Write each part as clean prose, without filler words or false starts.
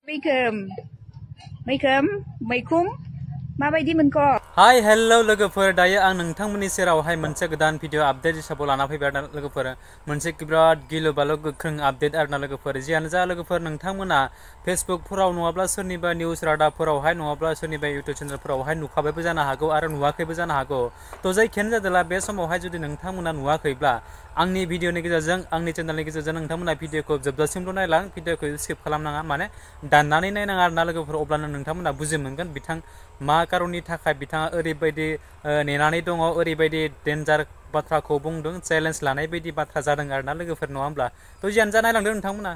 मैखोम मैखोम मैखुम माबायदि मोनखो हाय हेलो लोगोफोर दायो आं नोंथांमोननि सेरावहाय मोनसे गोदान भिडिअ आपडेट हिसाबै लाना फैबाय आरोना लोगोफोर मोनसे बिराद गिलु बालु गोख्रों आपडेट आरोना लोगोफोर जियानो जा लोगोफोर नोंथांमोना फेसबुकफोराव नङाब्ला सोरनिबा निउस रादाबफोरावहाय नङाब्ला सोरनिबा इउटुब चेनेलफोरावहाय नुखाबायबो जानो हागौ आरो नुवाखैबो जानो हागौ तो जायखियानो जादोला बे समावहाय जुदि नोंथांमोना नुवाखैब्ला आंनि भिडिअनि गेजेरजों आंनि चेनेलनि गेजेरजों नोंथांमोना भिडिअखौ जोबजासिमल' नायलां भिडिअखौ स्किप खालामनाङा माने दाननानै नायनाङा आरोना लोगोफोर अब्लानो नोंथांमोना बुजि मोनगोन बिथां मा खारननि थाखाय बिथाङा ओरैबायदि नेनानै दङ ओरैबायदि डेन्जार बाथ्राखौ बुंदों चेलेन्ज लानाय बायदि बाथ्रा जादों आरोना लोगोफोर नङा होमब्ला तो जियानो जा नायलांदों नोंथांमोना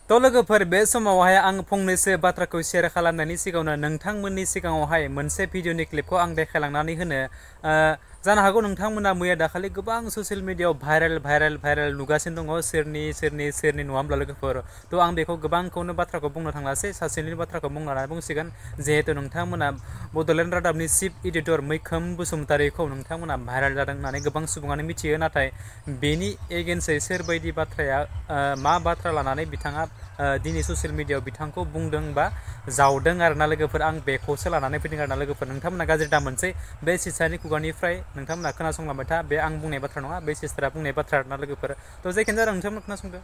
तो लोगोफोर बे समावहाय आं फंनैसो बाथ्राखौ शेयार खालामनायनि सिगाङावनो नोंथांमोननि सिगाङावहाय मोनसे भिडिअनि क्लिपखौ आं देखायलांनानै होनो जानो हागौ नोंथांमोना मैया दाखालि गोबां ससियेल मिडियायाव भाइरेल नुगासिनो दङ सोरनि नङा होमब्ला लोगोफोर तो आं बेखौ गोबांखौनो बाथ्राखौ बुंनो थांलासै सासेनि बाथ्राखौ बुंनानै बुंसिगोन जिहेतु नोंथांमोना बड'लेण्ड रादाबनि चिफ एडिटर मैखोम बसुमतारीखौ नोंथांमोना भाइरेल जादों होननानै गोबां सुबुङानो मिथियो नाथाय बेनि एगेन्स्टै सोरबायदि बाथ्राया मा बाथ्रा लानानै बिथाङा दिनै ससियेल मिडियायाव बिथांखौ बुंदों बा जावदों आरोना लोगोफोर आं बेखौसो लानानै फैदों आरोना लोगोफोर नोंथांमोना गाज्रि दा मोनसै बे सिस्टारनि खुगानिफ्राय नोंथांमोना खोनासंलांबाय था बे आं बुंनाय बाथ्रा नङा बे सिस्टारा बुंनाय बाथ्रा आरोना लोगोफोर तो जायखियानो जादों नोंथांमोना खोनासंदो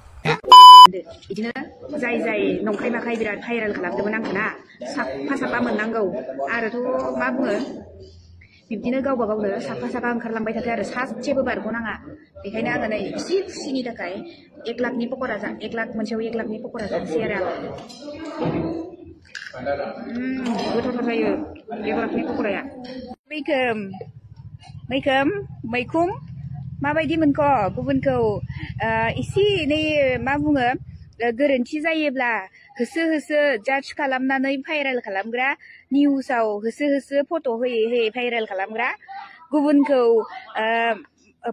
बिदिनो जाय नंखाय माखाय बिराद भाइरेल खालामदोंमोन आंखौ ना साफा मोननांगौ आरोथ' मा बुङो बिब्दिनो गावबा गावनो साफा ओंखारलांबाय थाथों आरो सासेबो बारग'नाङा बेखायनो आङो नै एसे खुसिनि थाखाय 1 लाखनि पक'रा 1 लाख मोनसेयाव 1 लाखनि पक'रा जानोसै आरो गोथावथार जायो 1 लाखनि पक'राया मैखुम माबायदि मोनखो गुबुनखौ एसे एनै मा बुङो गोरोन्थि जायोब्ला होसो जाज खालामनानै भाइरेल खालामग्रा निउसाव होसो फट' होयै भाइरेल खालामग्रा गुबुनखौ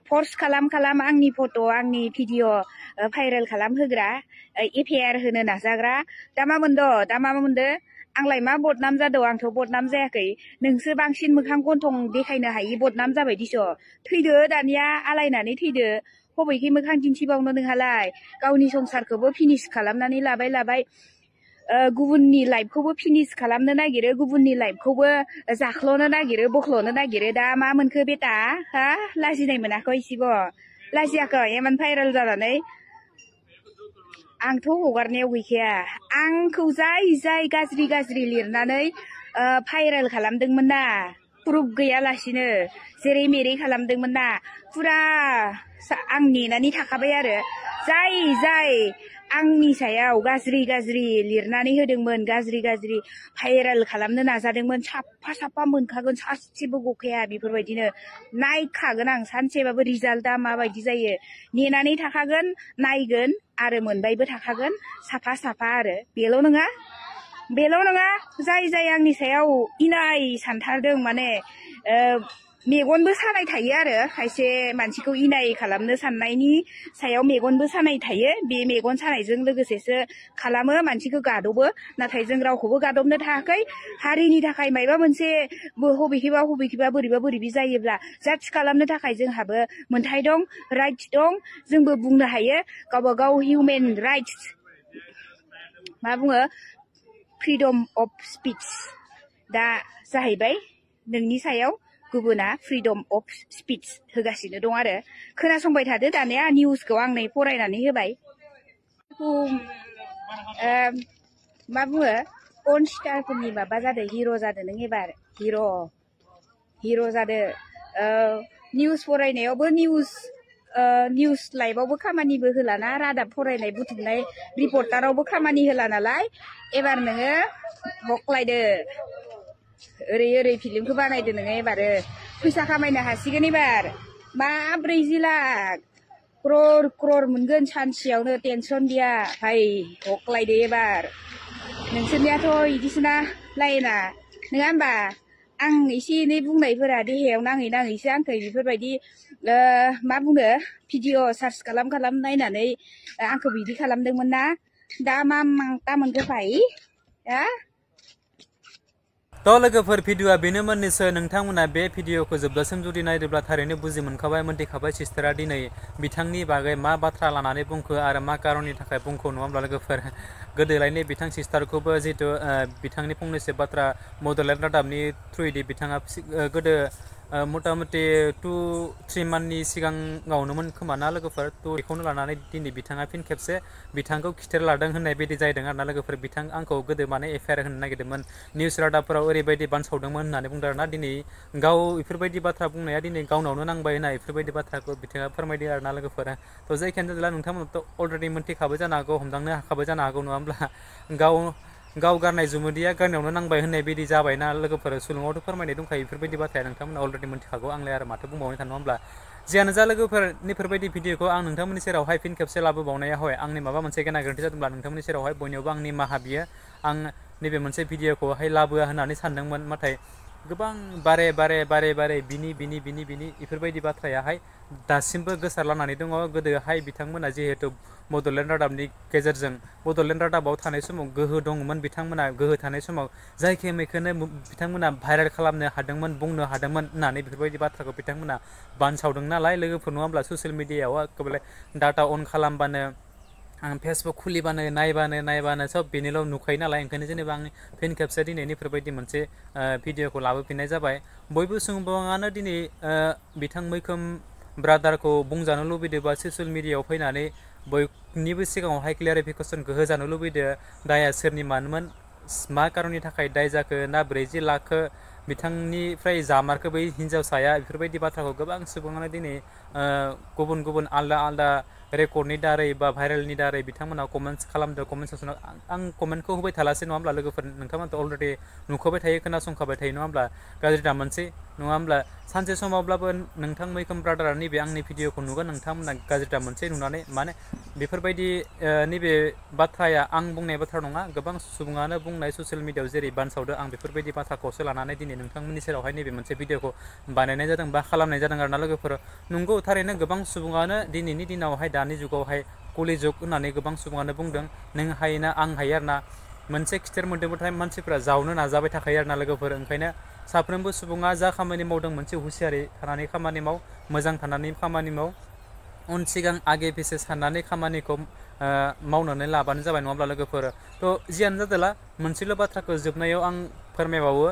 फर्स खालाम आंनि फट' आंनि भिडिअ भाइरेल खालामहोग्रा एफआइआर होनो नाजाग्रा दा मा मोनदो आंलाय मा बदनाम जादों आंथ' बदनाम जायाखै नोंसो बांसिन मोखां गन्थं देखायनो हायि बदनाम जाबाय दिस' थैदो दानिया आलायनानै थैदो हबैखै मोखां दिन्थिबावनो नोंहालाय गावनि संसारखौबो फिनिश खालामनानै लाबाय गुबुननि लाइफखौबो फिनिश खालामनो नागिरो गुबुननि लाइफखौबो जाख्ल'नो नागिरो बोख्ल'नो नागिरो दा मा मोनखो बेटा हा लाजिनाय मोनाखै इसेबो लाजियाखै इमान भाइरेल जानानै आंथ' हगारनायाव गैखाया आंखौ जाय गाज्रि लिरनानै भाइरेल खालामदोंमोन ना प्रुफ गैयालासिनो जेरै मेरै खालामदोंमोन ना फुरा आं नेनानै थाखाबाय आरो जाय आंनि सायाव गाज्रि लिरनानै होदोंमोन गाज्रि भाइरेल खालामनो नाजादोंमोन साफा मोनखागोन सासेबो गखाया बेफोरबायदिनो नायखागोन आं सानसेबाबो रिजाल्टआ माबायदि जायो नेनानै थाखागोन नायगोन आरो मोनबायबो थाखागोन साफा आरो बेल' नङा जाय आंनि सायाव इनाय सानथारदों माने मेगनबो सानाय थायो आरो खायसे मानसिखौ इनाय खालामनो साननायनि सायाव मेगनबो सानाय थायो बे मेगन सानायजों लोगोसेसो खालामो मानसिखौ गादबो नाथाय जों रावखौबो गादबनो थायाखै हारिनि थाखाय मायबा मोनसे हबेखिबा बोरैबि जायोब्ला जाज खालामनो थाखाय जोंहाबो मोनथाय दं राइट्स दं जोंबो बुंनो हायो गावबा गाव हिउमेन राइट्स मा बुङो फ्रिडम अफ स्पिच दा जाहैबाय नोंनि सायाव गुबुना फ्रिडम अफ स्पिच होगासिनो दं आरो खोनासंबाय थादो दानिया निउसखौ आं नै फरायनानै होबाय मा बुङो पन स्टारफोरनि माबा जादों हिर' जादों नों एबार हिर' जादों निउस फरायनायावबो निउस लाइभआवबो खामानिबो होलाना रादाब फरायनाय बुथुमनाय रिपर्टारावबो खामानि होला नालाय एबार नोङो हख्लायदो ओरै फिल्मखौ बानायदो नोङो एबार फैसा खामायनो हासिगोन एबार मा 40 लाख क्रर मोनगोन सानसेयावनो टेनसन गैया भाइ हख्लायदो एबार नोंसोरनियाथ' इदिसोना लाइना नङा होमबा आं एसे एनै बुंनायफोरा देहायाव नाङैसो आंखौ बेफोरबायदि मा बुङो भिडिअ सार्च खालाम नायनानै आंखौ बिदि खालामदोंमोन ना दा मा मोनखो भाइ थ' लोगोफोर भिडिअआ बेनो मोननैसो नोंथांमोना बे भिडिअखौ जोबजासिम जुदि नायदोंब्ला थारैनो बुजि मोनखाबाय मोनथिखाबाय सिस्टारा दिनै बिथांनि बागै मा बाथ्रा लानानै बुंखो आरो मा कारननि थाखाय बुंखो नङा होमब्ला लोगोफोर गोदोलायनो बिथां सिस्टारखौबो जिहेतु बिथांनि फंनैसो बाथ्रा बड'लेण्ड रादाबनि थ्रुयै बिथाङा गोदो मथा मथि 2-3 मान्थनि सिगाङावनोमोन खोमा ना लोगोफोर थ' बेखौनो लानानै दिनै बिथाङा फिन खेबसे बिथांखौ खिथेर लादों होननाय बायदि जादों आरोना लोगोफोर बिथां आंखौ गोदो माने एफआइआर होनो नागिरदोंमोन निउस रादाबफोराव ओरैबायदि बानसावदोंमोन होननानै बुंदों आरोना दिनै गाव बेफोरबायदि बाथ्रा बुंनाया दिनै गावनावनो नांबाय होनना बेफोरबायदि बाथ्राखौ बिथाङा फोरमायदों आरोना लोगोफोर थ' जायखियानो जादोंला नोंथांमोनाथ' अलरेडि मोनथिखाबाय जानो हागौ हमदांनो हाखाबाय जानो हागौ नङा होमब्ला गाव गारनाय जुमुदिया गारनायावनो नांबाय होननाय बायदि जाबायना लोगोफोर सुलुङावथ' फोरमायनाय दंखायो बेफोरबायदि बाथ्राया नोंथांमोना अलरेडि मोनथिखागौ आंलाय आरो माथो बुंबावनो थानो होमब्ला जियानो जा लोगोफोर बेफोरबायदि भिडिअखौ आं नोंथांमोननि सेरावहाय फिन खेबसे लाबोबावनायावहाय आंनि माबा मोनसे गेना गोरोन्थि जादोंब्ला नोंथांमोननि सेरावहाय बयनियावबो आंनि निमाहा बियो आं नैबे मोनसे भिडिअखौहाय लाबोआ होननानै सानदोंमोन नाथाय गोबां बारे बिनि बेफोरबायदि बाथ्रायाहाय दासिमबो गोसारलानानै दङ गोदोहाय बिथांमोना जिहेतु बड'लेण्ड रादाबनि गेजेरजों बड'लेण्ड रादाबाव थानाय समाव गोहो दङमोन बिथांमोना गोहो थानाय समाव जायखि मैखोनो बिथांमोना भाइरेल खालामनो हादोंमोन बुंनो हादोंमोन होननानै बेफोरबायदि बाथ्राखौ बिथांमोना बानसावदों नालाय लोगोफोर नङाब्ला ससियेल मिडियायाव एकेबारे डाटा अन खालामबानो आं फेसबुक खुलिबानो नायबानो सब बेनिल' नुखायो नालाय ओंखायनो जेनेबा आं फिन खेबसे दिनै बेफोरबायदि मोनसे भिडिअखौ लाबोफिननाय जाबाय बयबो सुबुङानो दिनै बिथां मैखोम ब्रादारखौ बुंजानो लुबैदों बा ससियेल मिडियायाव फैनानै बयनिबो सिगाङावहाय क्लियारिफिकेसनखौ होजानो लुबैदों दाया सोरनि मानोमोन मा कारननि थाखाय दाय जाखो ना 40 लाखखौ बिथांनिफ्राय जामारखो बै हिन्जावसाया बेफोरबायदि बाथ्राखौ गोबां सुबुङानो दिनै गुबुन आलदा रेकर्डनि दारै बा भाइरेलनि दारै बिथांमोना कमेन्ट्स खालामदों कमेन्ट सेक्सनाव आं कमेन्टखौ होबाय थालासै नङा होमब्ला लोगोफोर नोंथांमोनाथ' अलरेडि नुखाबाय थायो खोनासंखाबाय थायो नङा होमब्ला गाज्रि दामोनसै नङा होमब्ला सानसे समावब्लाबो नोंथां मैखोम ब्रादारा नैबे आंनि भिडिअखौ नुगोन नोंथांमोना गाज्रि दामोनसै नुनानै माने बेफोरबायदि नैबे बाथ्राया आं बुंनाय बाथ्रा नङा गोबां सुबुङानो बुंनाय ससियेल मिडियायाव जेरै बानसावदों आं बेफोरबायदि बाथ्राखौसो लानानै दिनै नोंथांमोननि सेरावहाय नैबे मोनसे भिडिअखौ बानायनाय जादों बा खालामनाय जादों आरोना लोगोफोर नंगौ थारैनो गोबां सुबुङानो दिनैनि दिनावहाय दानि जुगावहाय कलि जुग होननानै गोबां सुबुङानो बुंदों नों हायोना आं हायो आरोना मोनसे खिथेर मोन्दोंबाथाय मानसिफ्रा जावनो नाजाबाय थाखायो आरोना लोगोफोर ओंखायनो साफ्रोमबो सुबुङा जा खामानि मावदों मोनसे हुसियारै थानानै खामानि माव मोजां थानानै खामानि माव उन सिगां आगे पिसे साननानै खामानिखौ मावनानै लाबानो जाबाय नङाब्ला लोगोफोर थ' जियानो जादोला मोनसेल' बाथ्राखौ जोबनायाव आं फोरमायबावो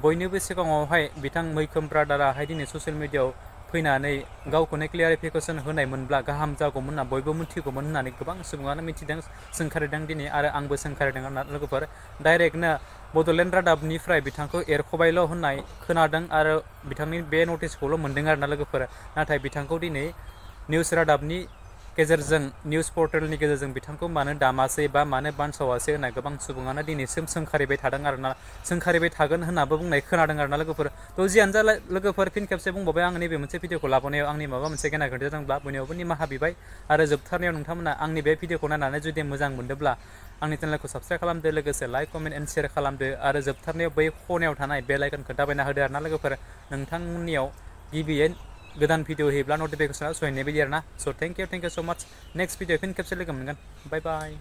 बयनिबो सिगाङावहाय बिथां मैखोम ब्रादाराहाय दिनै ससियेल मिडियायाव फैनानै गावखौनो क्लियारिफिकेसन होनायमोनब्ला गाहाम जागौमोन होनना बयबो मिथिगौमोन होननानै गोबां सुबुङानो मिथिदों सोंखारिदों दिनै आरो आंबो सोंखारिदों आरोना लोगोफोर डाइरेक्टनो बड'लेण्ड रादाबनिफ्राय बिथांखौ एरख'बायल' होननाय खोनादों आरो बिथांनि बे नटिसखौल' मोन्दों आरोना लोगोफोर नाथाय बिथांखौ दिनै निउस रादाबनि गेजेरजों निउस पर्टेलनि गेजेरजों बिथांखौ मानो दामासै बा मानो बानसावासै होनना गोबां सुबुङानो दिनैसिम सोंखारिबाय थादों आरोना सोंखारिबाय थागोन होननाबो बुंनाय खोनादों आरोना लोगोफोर थ' जियानो जा लोगोफोर फिन खेबसे बुंबावबाय आं नैबे मोनसे भिडिअखौ लाबोनायाव आंनि माबा मोनसे गेना गोरोन्थि जादोंब्ला बयनियावबो निमाहा बिबाय आरो जोबथारनायाव नोंथांमोना आंनि बे भिडिअखौ नायनानै जुदि मोजां मोनदोंब्ला आंनि चेनेलखौ साबस्क्राइब खालामदो लोगोसे लाइक कमेन्ट एन्ड शेयार खालामदो आरो जोबथारनायाव बै खनायाव थानाय बेल आइकनखौ दाबायना होदो आरोना लोगोफोर नोंथांमोननियाव गिबियै गोदान भिडिअ होयोब्ला नटिफिकेसना सहैनाय बायदि आरोना स' थेंक इउ स' माच नेक्स्ट भिडिअ फिन खेबसे लोगो मोनगोन बाय बाय